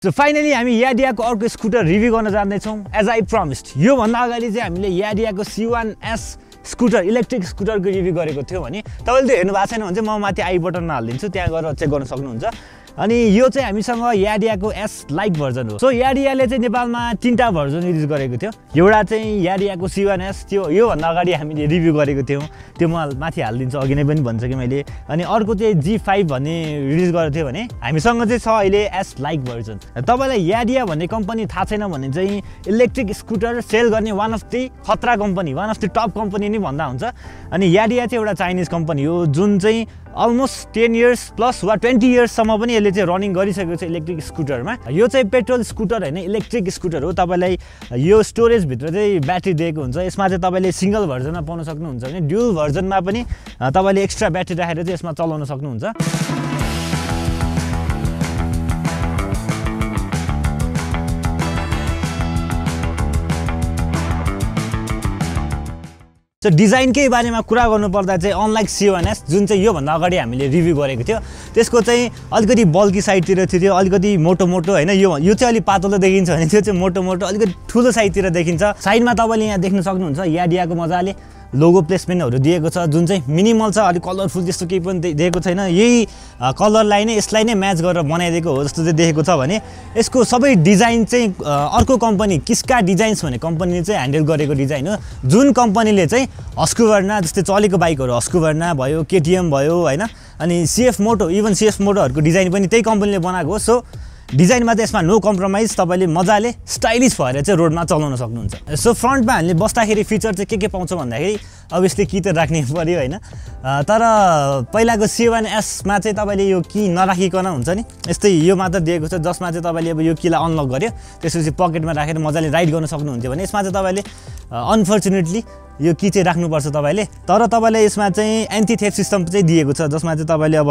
So finally हामी याडियाको अर्को scooter review गर्न जाँदैछौँ एज आई प्रमिस्ड। योभन्दा अगाडि चाहिँ हामीले याडियाको C1S स्कुटर इलेक्ट्रिक स्कुटरको रिभ्यू गरेको थियो भने तपाईँले त्यो हेर्नु भएको छैन भने चाहिँ म माथि आई बटनमा हालिदिन्छु, त्यहाँ गएर चेक गर्न सक्नुहुन्छ। अनि यो चाहिँ हामीसँग याडियाको S लाइट भर्जन हो। सो याडियाले चाहिँ नेपालमा 3टा भर्जन रिलिज गरेको थियो। एउटा चाहिँ याडियाको C1S थियो, योभन्दा अगाडि हामीले रिभ्यू गरेको थियौँ, त्यो म माथि हालिदिन्छु, अघि नै पनि भनिसकेँ मैले। अनि अर्को चाहिँ G5 भन्ने रिलिज गरेको थियो भने हामीसँग चाहिँ छ अहिले S लाइट भर्जन। तपाईँलाई याडिया भन्ने कम्पनी थाहा छैन भने चाहिँ इलेक्ट्रिक स्कुटर सेल गर्ने वान अफ द खतरा company, one of the top company नै भन्दा हुन्छ। अनि याडिया चाहिँ एउटा चाइनिज कम्पनी हो जुन चाहिँ अलमोस्ट 10 इयर्स प्लस वा 20 इयर्ससम्म पनि यसले चाहिँ रनिङ गरिसकेको छ इलेक्ट्रिक स्कुटरमा। यो चाहिँ पेट्रोल स्कुटर होइन, इलेक्ट्रिक स्कुटर हो। तपाईँलाई यो स्टोरेजभित्र चाहिँ ब्याट्री दिएको हुन्छ। यसमा चाहिँ तपाईँले सिङ्गल भर्जनमा पाउन सक्नुहुन्छ भने ड्युल भर्जनमा पनि तपाईँले एक्स्ट्रा ब्याट्री राखेर चाहिँ यसमा चलाउन सक्नुहुन्छ। सो डिजाइनकै बारेमा कुरा गर्नुपर्दा चाहिँ अनलाइक C1S जुन चाहिँ योभन्दा अगाडि हामीले रिभ्यू गरेको थियो त्यसको चाहिँ अलिकति बल्की साइडतिर थियो, अलिकति मोटो होइन, यो चाहिँ अलिक पातलो देखिन्छ भने त्यो चाहिँ मोटो अलिकति ठुलो साइडतिर देखिन्छ। साइडमा तपाईँले यहाँ देख्न सक्नुहुन्छ याडियाको मजाले लोगो प्लेसमेन्टहरू दिएको छ जुन चाहिँ मिनिमल छ, अलिक कलरफुल त्यस्तो केही पनि दिएको छैन। यही कलरलाई नै यसलाई नै म्याच गरेर बनाइदिएको हो जस्तो चाहिँ देखेको छ भने यसको सबै डिजाइन चाहिँ अर्को कम्पनी किस्का डिजाइन्स भन्ने कम्पनीले चाहिँ ह्यान्डल गरेको डिजाइन हो। जुन कम्पनीले चाहिँ हस्क्युबर्ना जस्तै चलेको बाइकहरू हस्क्युबर्ना भयो, KTM भयो होइन, अनि CF मोटो, इभन CF मोटोहरूको डिजाइन पनि त्यही कम्पनीले बनाएको हो। सो डिजाइनमा चाहिँ यसमा नो कम्प्रोमाइज, तपाईँले मजाले स्टाइलिस भएर चाहिँ रोडमा चलाउन सक्नुहुन्छ। सो फ्रन्टमा हामीले बस्दाखेरि फिचर चाहिँ के पाउँछ भन्दाखेरि अभियसली की त राख्नै पऱ्यो होइन, तर पहिलाको C1S मा चाहिँ तपाईँले यो की नराखिकन हुन्छ नि, यस्तै यो मात्र दिएको छ जसमा चाहिँ तपाईँले अब यो कीलाई अनलक गर्यो त्यसपछि पकेटमा राखेर मजाले राइड गर्न सक्नुहुन्थ्यो भने यसमा चाहिँ तपाईँले अनफर्चुनेटली यो की चाहिँ राख्नुपर्छ तपाईँले। तर तपाईँले यसमा चाहिँ एन्टी थेफ्ट सिस्टम चाहिँ दिएको छ जसमा चाहिँ तपाईँले अब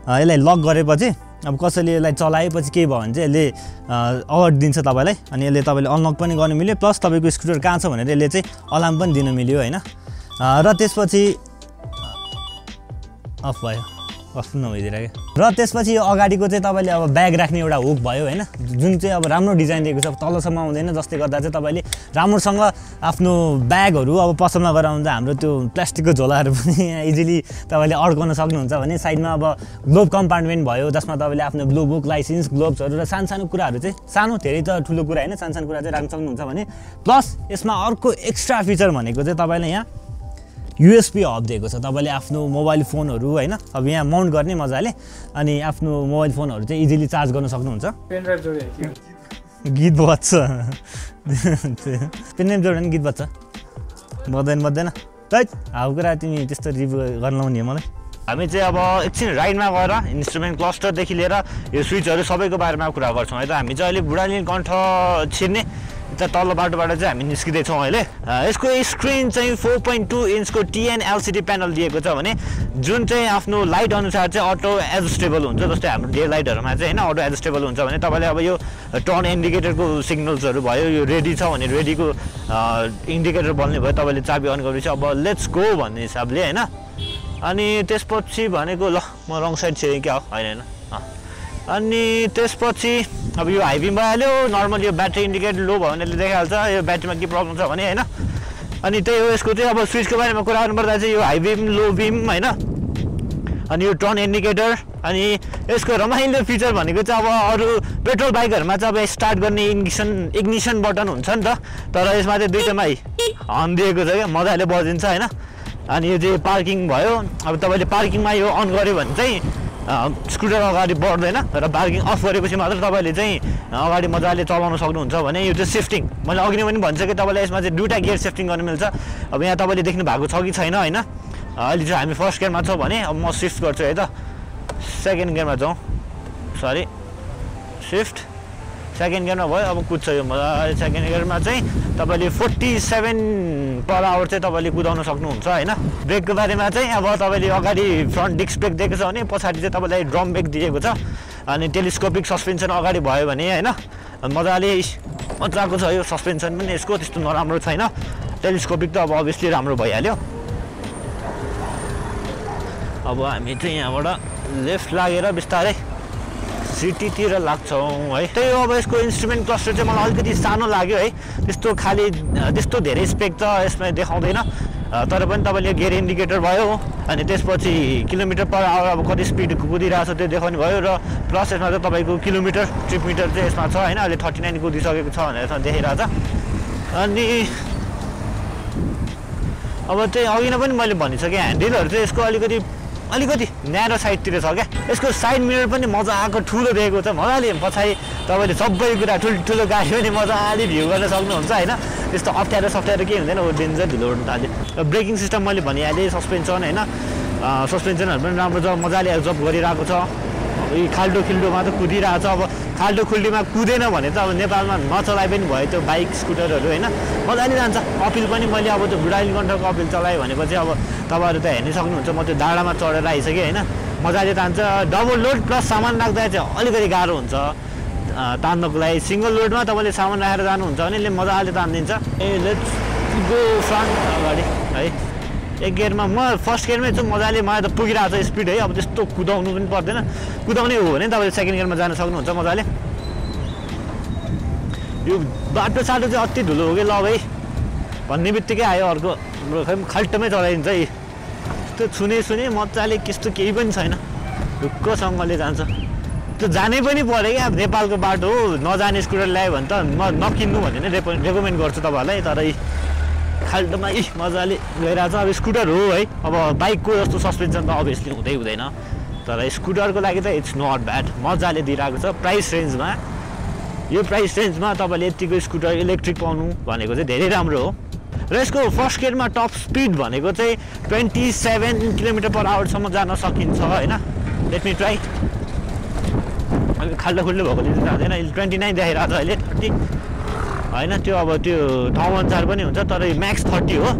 यसलाई लक गरेपछि अब कसैले यसलाई चलाएपछि केही भयो भने चाहिँ यसले अलर्ट दिन्छ तपाईँलाई, अनि यसले तपाईँले अनलक पनि गर्न मिल्यो, प्लस तपाईँको स्कुटर कहाँ छ भनेर यसले चाहिँ अलार्म पनि दिन मिल्यो होइन। र त्यसपछि अफ भयो, अफ नभइदिएर क्या। र त्यसपछि यो अगाडिको चाहिँ तपाईँले अब ब्याग राख्ने एउटा हुक भयो होइन, जुन चाहिँ अब राम्रो डिजाइन दिएको छ, तलसम्म आउँदैन, जसले गर्दा चाहिँ तपाईँले राम्रोसँग आफ्नो ब्यागहरू अब पसलमा गएर आउँदा हाम्रो त्यो प्लास्टिकको झोलाहरू पनि इजिली तपाईँले अड्काउन सक्नुहुन्छ भने साइडमा अब ग्लोभ कम्पार्टमेन्ट भयो जसमा तपाईँले आफ्नो ब्लू बुक, लाइसेन्स, ग्लोभ्सहरू र सानो कुराहरू चाहिँ सानो धेरै त ठुलो कुरा होइन, सानो कुरा चाहिँ राख्न सक्नुहुन्छ भने। प्लस यसमा अर्को एक्स्ट्रा फिचर भनेको चाहिँ तपाईँले यहाँ USB हब दिएको छ, तपाईँले आफ्नो मोबाइल फोनहरू होइन अब यहाँ माउन्ट गर्ने मजाले, अनि आफ्नो मोबाइल फोनहरू चाहिँ इजिली चार्ज गर्न सक्नुहुन्छ। गीत बज्छ पेनड्राइभ जोड्यो भने गीत बज्छ, बज्दैन हाउ कुरा तिमी त्यस्तो रिभ्यू गर्न लाउने मलाई। हामी चाहिँ अब एकछिन राइडमा गएर इन्स्ट्रुमेन्ट क्लस्टरदेखि लिएर यो स्विचहरू सबैको बारेमा कुरा गर्छौँ है त। हामी चाहिँ अहिले बुढानील कण्ठ छिर्ने त तल्लो बाटोबाट चाहिँ हामी निस्किँदैछौँ अहिले। यसको स्क्रिन चाहिँ 4.2 इन्चको TN LCD प्यानल दिएको छ भने जुन चाहिँ आफ्नो लाइट अनुसार चाहिँ अटो एडजस्टेबल हुन्छ, जस्तै हाम्रो डे लाइटहरूमा चाहिँ होइन अटो एडजस्टेबल हुन्छ भने तपाईँले अब यो टर्न इन्डिकेटरको सिग्नल्सहरू भयो, यो रेडी छ भने रेडीको इन्डिकेटर बल्ने भयो, तपाईँले चाबी अन गरेपछि अब लेट्स गो भन्ने हिसाबले होइन। अनि त्यसपछि भनेको ल म रङ साइड छिरेँ क्या हो, होइन अनि त्यसपछि अब यो हाई बिम भइहाल्यो, नर्मल यो ब्याट्री इन्डिकेटर लो भयो भने यसले देखाइहाल्छ यो ब्याट्रीमा के प्रब्लम छ भने होइन। अनि त्यही हो यसको चाहिँ अब स्विचको बारेमा कुरा गर्नुपर्दा चाहिँ यो हाई बिम, लो बिम होइन, अनि यो टर्न इन्डिकेटर। अनि यसको रमाइलो फिचर भनेको चाहिँ अब अरू पेट्रोल बाइकहरूमा चाहिँ अब स्टार्ट गर्ने इग्निसन बटन हुन्छ नि त, तर यसमा चाहिँ दुईटामै हर्न दिएको छ क्या, मजाले बजिन्छ होइन। अनि यो चाहिँ पार्किङ भयो, अब तपाईँले पार्किङमा यो अन गऱ्यो भने चाहिँ स्कुटर अगाडि बढ्दैन र पार्किङ अफ गरेपछि मात्र तपाईँले चाहिँ अगाडि मजाले चलाउन सक्नुहुन्छ भने। यो चाहिँ सिफ्टिङ मैले अघि नै पनि भनिसकेँ, तपाईँलाई यसमा चाहिँ 2टा गियर सिफ्टिङ गर्न मिल्छ। अब यहाँ तपाईँले देख्नु भएको छ कि छैन होइन, अहिले चाहिँ हामी फर्स्ट गियरमा छौँ भने अब म सिफ्ट गर्छु है त, सेकेन्ड गियरमा जाउँ, सरी सिफ्ट सेकेन्ड गियरमा भयो। अब कुद्छ यो मजाले, सेकेन्ड गियरमा चाहिँ तपाईँले 47 पर आवर चाहिँ तपाईँले कुदाउन सक्नुहुन्छ होइन। ब्रेकको बारेमा चाहिँ अब तपाईँले अगाडि फ्रन्ट डिस्क ब्रेक दिएको छ भने पछाडि चाहिँ तपाईँलाई ड्रम ब्रेक दिएको छ, अनि टेलिस्कोपिक सस्पेन्सन अगाडि भयो भने होइन मजाले मजाको छ यो सस्पेन्सन पनि, यसको त्यस्तो नराम्रो छैन। टेलिस्कोपिक त अब अभियसली राम्रो भइहाल्यो। अब हामी चाहिँ यहाँबाट लेफ्ट लागेर बिस्तारै सिटीतिर लाग्छौँ है। त्यही हो अब यसको इन्स्ट्रुमेन्ट क्लस्टर चाहिँ मलाई अलिकति सानो लाग्यो है। त्यस्तो धेरै स्पेक त यसमा देखाउँदैन, तर पनि तपाईँले गियर इन्डिकेटर भयो अनि त्यसपछि किलोमिटर पर आवर अब कति स्पिड कुदिरहेको छ त्यो देखाउने भयो र प्लस यसमा चाहिँ तपाईँको किलोमिटर ट्रिप मिटर चाहिँ यसमा छ होइन। अहिले 39 कुदिसकेको छ भनेर यसमा देखिरहेको छ। अनि अब चाहिँ अघि नै पनि मैले भनिसकेँ ह्यान्डलहरू चाहिँ यसको अलिकति न्यारो साइडतिर छ क्या। यसको साइड मिरर पनि मजाको ठुलो दिएको छ, मजाले पछाडि तपाईँले सबै कुरा ठुल्ठुलो गाडी पनि मजाले भ्यू गर्न सक्नुहुन्छ होइन। त्यस्तो अप्ठ्यारो केही हुँदैन, डेन्जर ढिलो उड्नु थाल्यो। र ब्रेकिङ सिस्टम मैले भनिहालेँ, सस्पेन्सन होइन, सस्पेन्सनहरू पनि राम्रो छ, मजाले एब्जर्भ गरिरहेको छ। यी खाल्डोमा त कुदिरहेको छ। अब खाल्डोखुल्डीमा कुदेन भने त अब नेपालमा नचलाइ पनि भयो त्यो बाइक स्कुटरहरू होइन, मजाले जान्छ। अपिल पनि मैले अब त्यो बुढाइली कन्ट्रोलको अपिल चलाएँ भनेपछि अब तपाईँहरू त हेर्नै सक्नुहुन्छ, म त्यो डाँडामा चढेर आइसकेँ होइन। मजाले तान्छ। डबल लोड प्लस सामान राख्दा चाहिँ अलिकति गाह्रो हुन्छ तान्नको लागि। सिङ्गल लोडमा तपाईँले सामान राखेर जानुहुन्छ भने यसले मजाले तानिदिन्छ। लेट्स गो फ्रन्ट अगाडि है। एक गियरमा म फर्स्ट गियरमै छु, मजाले मलाई त पुगिरहेको छ स्पिड है। अब त्यस्तो कुदाउनु पनि पर्दैन, कुदाउने हो भने तपाईँले सेकेन्ड गियरमा जान सक्नुहुन्छ मजाले। यो बाटो साटो चाहिँ अति धुलो हो कि ल भाइ भन्ने बित्तिकै आयो अर्को खाल्टोमै चलाइदिन्छ है। त्यो छुने मजाले त्यस्तो केही पनि छैन, ढुक्कसँगले जान्छ। त्यो जानै पनि पऱ्यो क्या, अब नेपालको बाटो हो, नजाने स्कुटर ल्यायो भने त म नकिन्नु भन्ने नै रेकमेन्ड गर्छु तपाईँहरूलाई। तर खाल्टोमा मजाले गइरहेको छ। अब स्कुटर हो है, अब बाइकको जस्तो सस्पेन्सन त अभियसली हुँदैन, तर स्कुटरको लागि त इट्स नट ब्याड, मजाले दिइरहेको छ प्राइस रेन्जमा। यो प्राइस रेन्जमा तपाईँले यतिको स्कुटर इलेक्ट्रिक पाउनु भनेको चाहिँ धेरै राम्रो हो। र यसको फर्स्ट गियरमा टप स्पिड भनेको चाहिँ 27 किलोमिटर पर आवरसम्म जान सकिन्छ होइन। Let me try. खाल्डो भएकोले चाहिँ जाँदैन, 29 देखाइरहेको छ अहिले, 30 होइन। त्यो अब त्यो ठाउँ अनुसार पनि हुन्छ, तर म्याक्स 30 हो।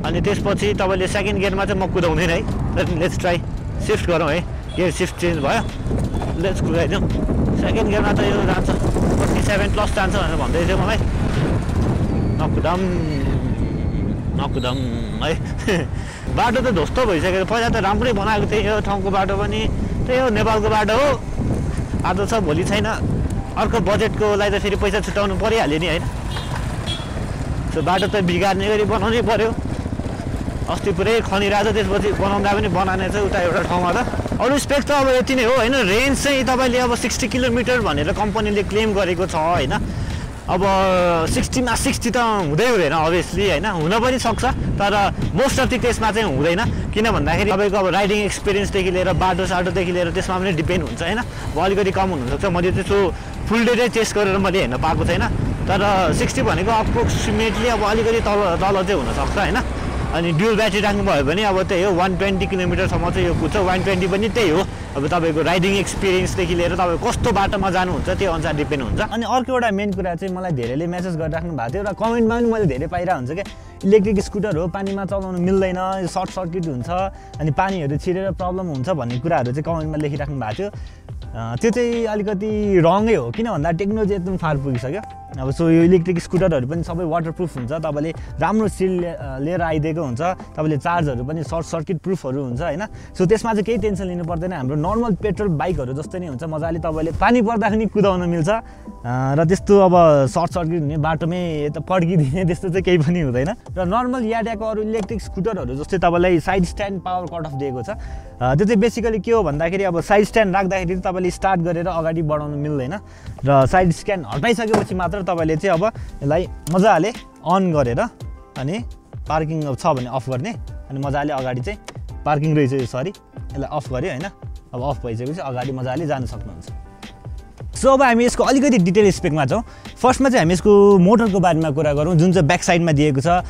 अनि त्यसपछि तपाईँले सेकेन्ड गियरमा चाहिँ म कुदाउँदैन है। लेट्स ट्राई, सिफ्ट गरौँ है, गियर सिफ्ट चेन्ज भयो, लेट्स कुदाइदिउँ। सेकेन्ड गियरमा त यो जान्छ 47 प्लस जान्छ भनेर भन्दै थियो मलाई। नकुदाम है। बाटो त ध्वस्त भइसक्यो, पहिला त राम्रै बनाएको थियो यो ठाउँको बाटो पनि, त्यही हो नेपालको बाटो हो। आज छ भोलि छैन, अर्को बजेटकोलाई त फेरि पैसा छुट्याउनु परिहाल्यो नि होइन। त्यो बाटो त बिगार्ने गरी बनाउनै पर्यो। अस्ति पुरै खनिरहेको छ, त्यसपछि बनाउँदा पनि बनाने छ उता एउटा ठाउँमा त। अरू स्पेक त अब यति नै हो होइन। रेन्ज चाहिँ तपाईँले अब 60 किलोमिटर भनेर कम्पनीले क्लेम गरेको छ होइन। अब 60मा 60 त हुँदैन अभियसली होइन, हुन पनि सक्छ, तर मोस्ट अफ द केसमा चाहिँ हुँदैन। किन भन्दाखेरि तपाईँको अब राइडिङ एक्सपिरियन्सदेखि लिएर बाटो साटोदेखि लिएर त्यसमा पनि डिपेन्ड हुन्छ होइन। अब अलिकति कम हुनसक्छ, मैले त्यसो फुल डे चाहिँ टेस्ट गरेर मैले हेर्न पाएको छैन, तर 60 भनेको अप्रोक्सिमेटली अब अलिकति तल चाहिँ हुनसक्छ होइन। अनि ड्युल ब्याट्री राख्नुभयो भने अब त्यही हो 120 किलोमिटरसम्म चाहिँ यो कुद्छ। 120 पनि त्यही हो, अब तपाईँको राइडिङ एक्सपिरियन्सदेखि लिएर तपाईँ कस्तो बाटोमा जानुहुन्छ त्यो अनुसार डिपेन्ड हुन्छ। अनि अर्को एउटा मेन कुरा चाहिँ मलाई धेरैले मेसेज गरिराख्नु भएको थियो र कमेन्टमा पनि मैले धेरै पाइरहेको हुन्छ क्या, इलेक्ट्रिक स्कुटर हो, पानीमा चलाउनु मिल्दैन, सर्ट सर्किट हुन्छ, अनि पानीहरू छिरेर प्रब्लम हुन्छ भन्ने कुराहरू चाहिँ कमेन्टमा लेखिराख्नु भएको थियो। त्यो चाहिँ अलिकति रङै हो, किन भन्दा टेक्नोलोजी एकदम फार पुगिसक्यो। अब सो यो इलेक्ट्रिक स्कुटरहरू पनि सबै वाटरप्रुफ हुन्छ, तपाईँले राम्रो सिल लिएर आइदिएको हुन्छ, तपाईँले चार्जहरू पनि सर्ट सर्किट प्रुफहरू हुन्छ होइन। सो त्यसमा चाहिँ केही टेन्सन लिनु पर्दैन, हाम्रो नर्मल पेट्रोल बाइकहरू जस्तै नै हुन्छ, मजाले तपाईँले पानी पर्दा पनि कुदाउन मिल्छ र त्यस्तो अब सर्ट सर्किट हुने बाटोमै यता पड्किदिने त्यस्तो चाहिँ केही पनि हुँदैन। र नर्मल याडियाको अरू इलेक्ट्रिक स्कुटरहरू जस्तै तपाईँलाई side stand power cut off दिएको छ। त्यो चाहिँ बेसिकली के हो भन्दाखेरि अब साइड स्ट्यान्ड राख्दाखेरि तपाईँले स्टार्ट गरेर अगाडि बढाउनु मिल्दैन, र साइड स्ट्यान्ड हटाइसकेपछि मात्र तपाईँले चाहिँ अब यसलाई मजाले अन गरेर अनि पार्किङ छ भने अफ गर्ने, अनि मजाले अगाडि चाहिँ पार्किङ रहेछ यो, सरी यसलाई अफ गऱ्यो होइन। अब अफ भइसकेपछि अगाडि मजाले जान सक्नुहुन्छ। सो अब हामी यसको अलिकति डिटेल स्पेकमा छौँ। फर्स्टमा चाहिँ हामी यसको मोटरको बारेमा कुरा गरौँ, जुन चाहिँ ब्याक साइडमा दिएको छ।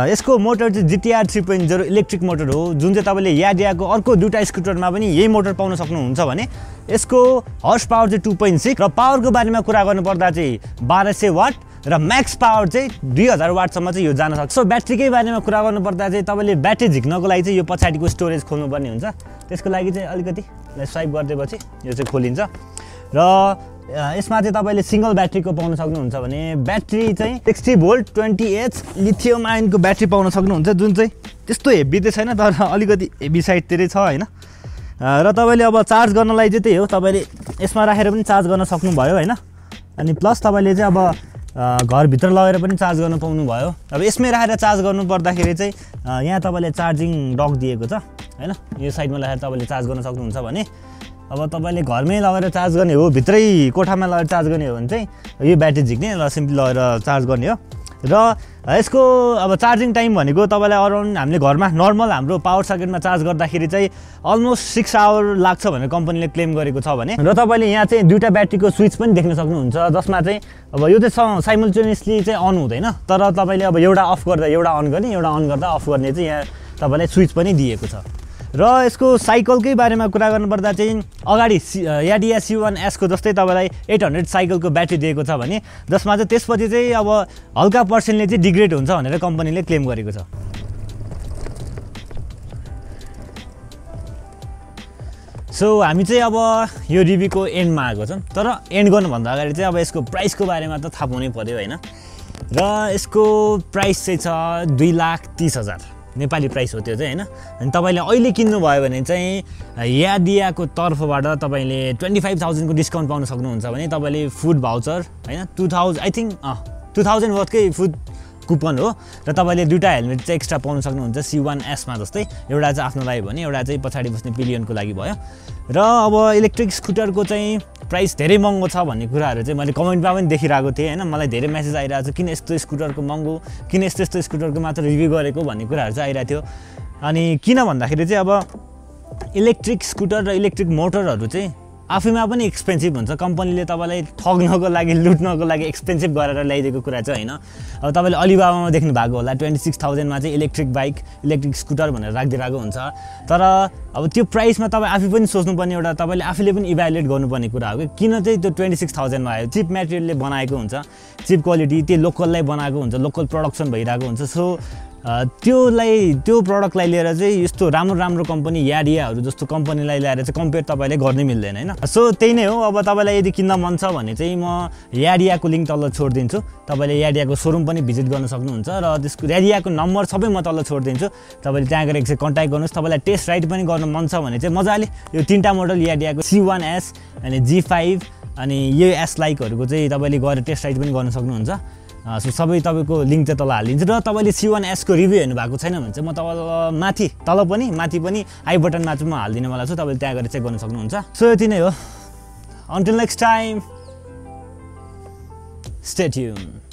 यसको मोटर चाहिँ GTR 3.0 इलेक्ट्रिक मोटर हो, जुन चाहिँ तपाईँले याडियाको अर्को दुईवटा स्कुटरमा पनि यही मोटर पाउन सक्नुहुन्छ भने यसको हर्स पावर चाहिँ 2.6 र पावरको बारेमा कुरा गर्नुपर्दा चाहिँ 1200 वाट र म्याक्स पावर चाहिँ 2000 वाटसम्म चाहिँ यो जान सक्छ। सो ब्याट्रीकै बारेमा कुरा गर्नुपर्दा चाहिँ तपाईँले ब्याट्री झिक्नको लागि चाहिँ यो पछाडिको स्टोरेज खोल्नुपर्ने हुन्छ, त्यसको लागि चाहिँ अलिकति स्वाइप गरिदिएपछि यो चाहिँ खोलिन्छ। र यसमा चाहिँ तपाईँले सिङ्गल ब्याट्रीको पाउन सक्नुहुन्छ भने ब्याट्री चाहिँ 60 भोल्ट 20H लिथियम आयनको ब्याट्री पाउन सक्नुहुन्छ, जुन चाहिँ त्यस्तो हेभी त छैन तर अलिकति हेभी साइडतिरै छ होइन। र तपाईँले अब चार्ज गर्नलाई चाहिँ त्यही हो, तपाईँले यसमा राखेर पनि चार्ज गर्न सक्नुभयो हैन। अनि प्लस तपाईले चाहिँ अब घरभित्र लगेर पनि चार्ज गर्न पाउनुभयो। अब यसमै राखेर चार्ज गर्नु पर्दाखेरि चाहिँ यहाँ तपाईले चार्जिङ डक दिएको छ हैन। यो साइडमा राखेर तपाईले चार्ज गर्न सक्नुहुन्छ भने अब तपाईले घरमै लगेर चार्ज गर्ने हो, भित्रै कोठामा लगेर चार्ज गर्ने हो भने चाहिँ यो ब्याट्री झिक्ने र सिम्पली लगेर चार्ज गर्ने हो। र यसको अब चार्जिङ टाइम भनेको तपाईलाई अराउन्ड हामीले घरमा नर्मल हाम्रो पावर सकेटमा चार्ज गर्दाखेरि चाहिँ अलमोस्ट 6 आवर लाग्छ भनेर कम्पनीले क्लेम गरेको छ भने। र तपाईले यहाँ चाहिँ दुईटा ब्याट्रीको स्विच पनि देख्न सक्नुहुन्छ, जसमा चाहिँ अब यो चाहिँ साइमल्टेनियसली चाहिँ अन हुँदैन, तर तपाईले अब एउटा अफ गर्दा एउटा अन गर्ने, एउटा अन गर्दा अफ गर्ने चाहिँ यहाँ तपाईलाई स्विच पनि दिएको छ। र यसको साइकलकै बारेमा कुरा गर्नुपर्दा चाहिँ अगाडि याडिया C1S को जस्तै तपाईलाई 800 साइकलको ब्याट्री दिएको छ भने, जसमा चाहिँ त्यसपछि चाहिँ अब हल्का पर्सेन्टले चाहिँ डिग्रेड हुन्छ भनेर कम्पनीले क्लेम गरेको छ। सो हामी चाहिँ अब यो रिभ्यूको एन्डमा आएको छौँ, तर एन्ड गर्नुभन्दा अगाडि चाहिँ अब यसको प्राइसको बारेमा त थाहा पाउनै पर्यो हैन। र यसको प्राइस चाहिँ छ 2,30,000 नेपाली प्राइस हो त्यो चाहिँ हैन। अनि तपाईले अहिले किन्नु भयो भने चाहिँ याडियाको तर्फबाट तपाईले 25,000 को डिस्काउन्ट पाउन सक्नुहुन्छ भने तपाईले फुड भाउचर हैन 2000 आई थिंक 2000 वर्थकै फुड कुपन हो र तपाईले दुईटा हेलमेट चाहिँ एक्स्ट्रा पाउन सक्नुहुन्छ C1S मा जस्तै। एउटा चाहिँ आफ्नो लागि भने एउटा चाहिँ पछाडी बस्ने पिलियनको लागि भयो। र अब इलेक्ट्रिक स्कुटरको चाहिँ प्राइस धेरै महँगो छ भन्ने कुराहरू चाहिँ मैले कमेन्टमा पनि देखिरहेको थिएँ हैन। मलाई धेरै मेसेज आइरहेको छ किन यस्तो स्कुटरको महँगो, किन यस्तो स्कुटरको मात्र रिभ्यू गरेको भन्ने कुराहरू चाहिँ आइरहेको थियो। अनि किन भन्दाखेरि चाहिँ अब इलेक्ट्रिक स्कुटर र इलेक्ट्रिक मोटरहरू चाहिँ आफैमा पनि एक्सपेन्सिभ हुन्छ। कम्पनीले तपाईलाई ठग्नको लागि, लुट्नको लागि एक्सपेन्सिभ गरेर ल्याइदिएको कुरा चाहिँ हैन। अब तपाईले अलिबाबामा देख्नु भएको होला 26,000 मा चाहिँ इलेक्ट्रिक बाइक, इलेक्ट्रिक स्कुटर भनेर राखिदिएको हुन्छ। तर अब त्यो प्राइसमा तपाईँ आफै पनि सोच्नुपर्ने, एउटा तपाईँले आफैले पनि इभ्यालुएट गर्नुपर्ने कुरा हो कि किन चाहिँ त्यो 26,000 मा आयो। चिप मेटेरियलले बनाएको हुन्छ, चिप क्वालिटी, त्यो लोकललाई बनाएको हुन्छ, लोकल प्रोडक्सन भइरहेको हुन्छ। सो त्यो प्रडक्टलाई लिएर चाहिँ यस्तो राम्रो कम्पनी याडियाहरू जस्तो कम्पनीलाई ल्याएर चाहिँ कम्पेयर तपाईँले गर्नै मिल्दैन हैन। सो त्यही नै हो। अब तपाईँलाई यदि किन्न मन छ भने चाहिँ म याडियाको लिङ्क तल छोडिदिन्छु, तपाईँले याडियाको सोरुम पनि भिजिट गर्न सक्नुहुन्छ र त्यसको याडियाको नम्बर सबै म तल छोडिदिन्छु। तपाईँले त्यहाँ गएर एकचोटि कन्ट्याक्ट गर्नुहोस्। तपाईँलाई टेस्ट राइड पनि गर्न मन छ भने चाहिँ मजाले यो तीनटा मोडल याडियाको C1S अनि G5 अनि यो S लाइकहरूको चाहिँ तपाईँले गएर टेस्ट राइड पनि गर्न सक्नुहुन्छ। सो सबै तपाईँको लिङ्क चाहिँ तल हालिदिन्छु। र तपाईँले C1S को रिभ्यू हेर्नु भएको छैन भने चाहिँ म तपाईलाई माथि पनि आई बटनमा चाहिँ म हालिदिने वाला छु, तपाईँले त्यहाँ गएर चेक गर्न सक्नुहुन्छ। सो यति नै हो। Until next time, stay tune.